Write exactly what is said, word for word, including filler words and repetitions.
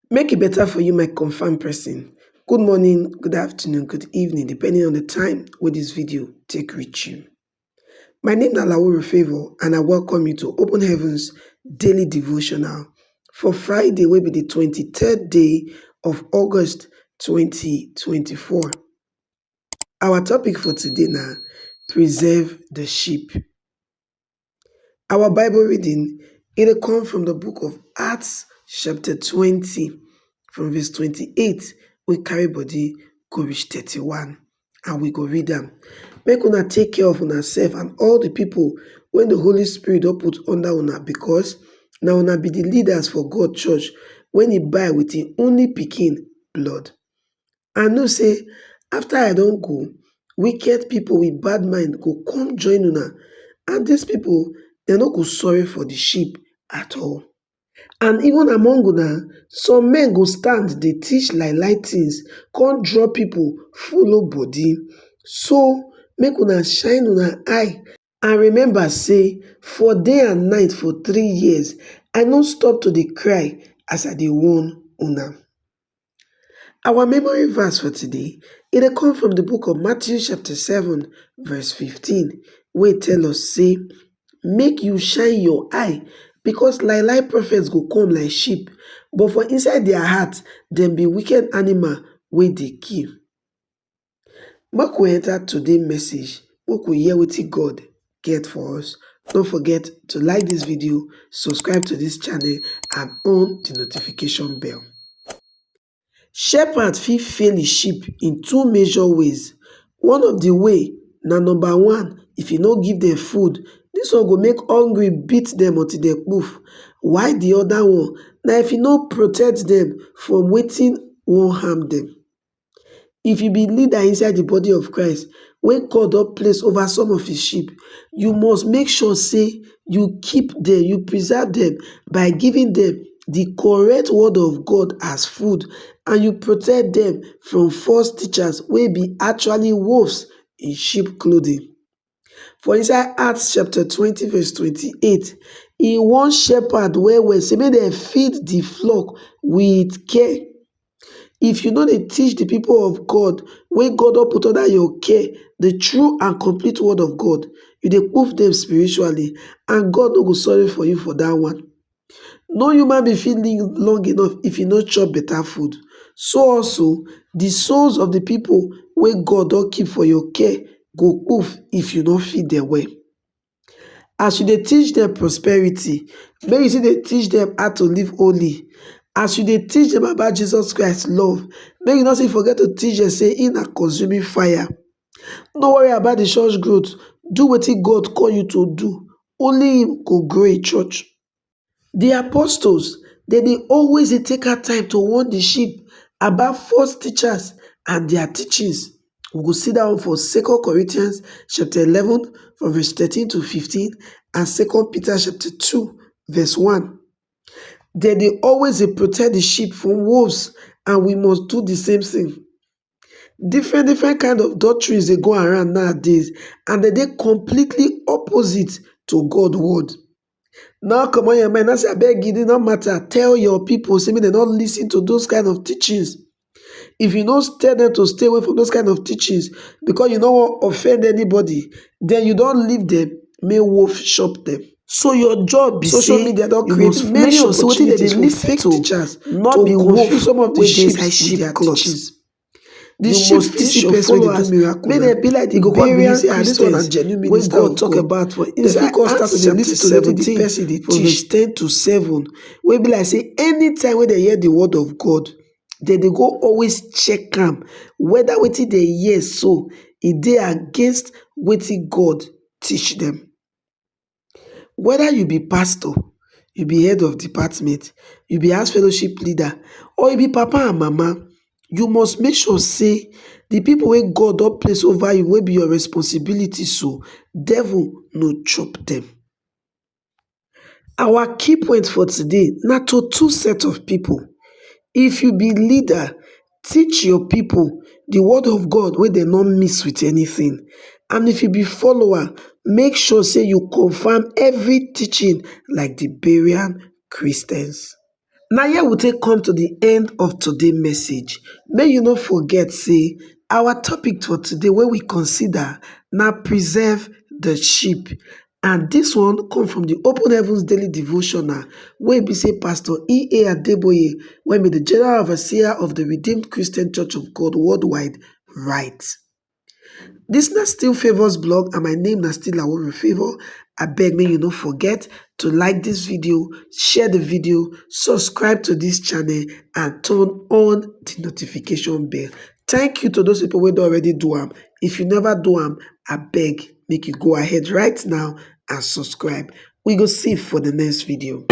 Make it better for you, my confirmed person. Good morning, good afternoon, good evening, depending on the time where this video take reach you. My name na Lawuru Favour, and I welcome you to Open Heavens Daily Devotional for Friday, wey be the twenty-third day of August twenty twenty-four. Our topic for today na preserve the sheep. Our Bible reading, e dey come from the book of Acts chapter twenty, from verse twenty-eight, we carry body go reach thirty-one, and we go read am. Make una take care of una self and all the people when the Holy Spirit don put under una, because na una be the leaders for God church when he buy with him only pikin blood. I know say after I don go, wicked people with bad mind go come join una, and these people, dem no go sorry for the sheep at all. And even among una, some men go stand dey teach lie lie things, come draw people follow body. So make una shine una eye and remember say for day and night for three years, I no stop to dey cry as I dey warn una. Our memory verse for today, e dey come from the book of Matthew chapter seven, verse fifteen, wey tell us say, "Make you shine your eye, because lie lie prophets go come like sheep, but for inside their heart, dem be wicked animal wey dey kill." Make we enter today message, make we hear wetin God get for us. Don't forget to like this video, subscribe to this channel, and on the notification bell. Shepherd fit fail his sheep in two major ways. One of the way na number one, if you no give them food, this one go make hungry beat them until they poof. Why the other one? Now if you no protect them from waiting won't harm them. If you be leader inside the body of Christ, when God don place over some of his sheep, you must make sure say you keep them, you preserve them by giving them the correct word of God as food, and you protect them from false teachers wey be actually wolves in sheep clothing. For inside Acts chapter twenty verse twenty-eight, he warn shepherd well well say make dem feed the flock with care. If you no dey teach the people of God wey God don put under your care the true and complete word of God, you dey poof them spiritually, and God no go sorry for you for that one. No human being fit live long enough if e no chop better food. So also, the souls of the people wey God don keep for your care go poof if you no feed them well. As you dey teach them prosperity, make you still dey teach them how to live holy. As you dey teach them about Jesus Christ love, make you no still forget to teach them say he na consuming fire. No worry about the church growth. Do wetin God call you to do. Only him go grow a church. The apostles, they dey always dey take out time to warn the sheep about false teachers and their teachings. We go see that one for Second Corinthians chapter eleven, from verse thirteen to fifteen, and Second Peter chapter two, verse one. They dey always dey protect the sheep from wolves, and we must do the same thing. Different different kind of doctrines dey go around nowadays, and they dey completely opposite to God word. Now come on your mind, I say, "Abeg, e no matter." Tell your people say make dem no listen to those kind of teachings. If you no tell them to stay away from those kind of teachings because you no wan offend anybody, then you don leave them, make wolf chop them. So your job be social media don create many opportunities for fake teachers, not be wolf, confuse some of the sheep with their teachings. The sheep fit see person wey dey do miracle, make dem be like the Burian Christians wey God talk about for inside Acts chapter seventeen, from verse ten to seven, wey be like say anytime wey dem hear the word of God, dem dey go always check am whether wetin dem hear so e dey against wetin God teach them. Whether you be pastor, you be head of department, you be house fellowship leader, or you be papa and mama, you must make sure say the people wey God don place over you, wey be your responsibility, so devil no chop them. Our key point for today na to two set of people. If you be leader, teach your people the word of God wey dem no miss with anything. And if you be follower, make sure say you confirm every teaching like the Burian Christians. Na here we take come to the end of today message. Make you no forget say our topic for today wey we consider na preserve the sheep. And this one come from the Open Heavens Daily Devotional wey be say Pastor E A Adeboye, wey be the General Overseer of the Redeemed Christian Church of God Worldwide, write. This na still Favours blog and my name na still Lawore Favour. Abeg make you no forget to like this video, share the video, subscribe to this channel and turn on the notification bell. Thank you to those people wey don already do am. If you never do am, abeg make you go ahead right now and subscribe. We go see for the next video.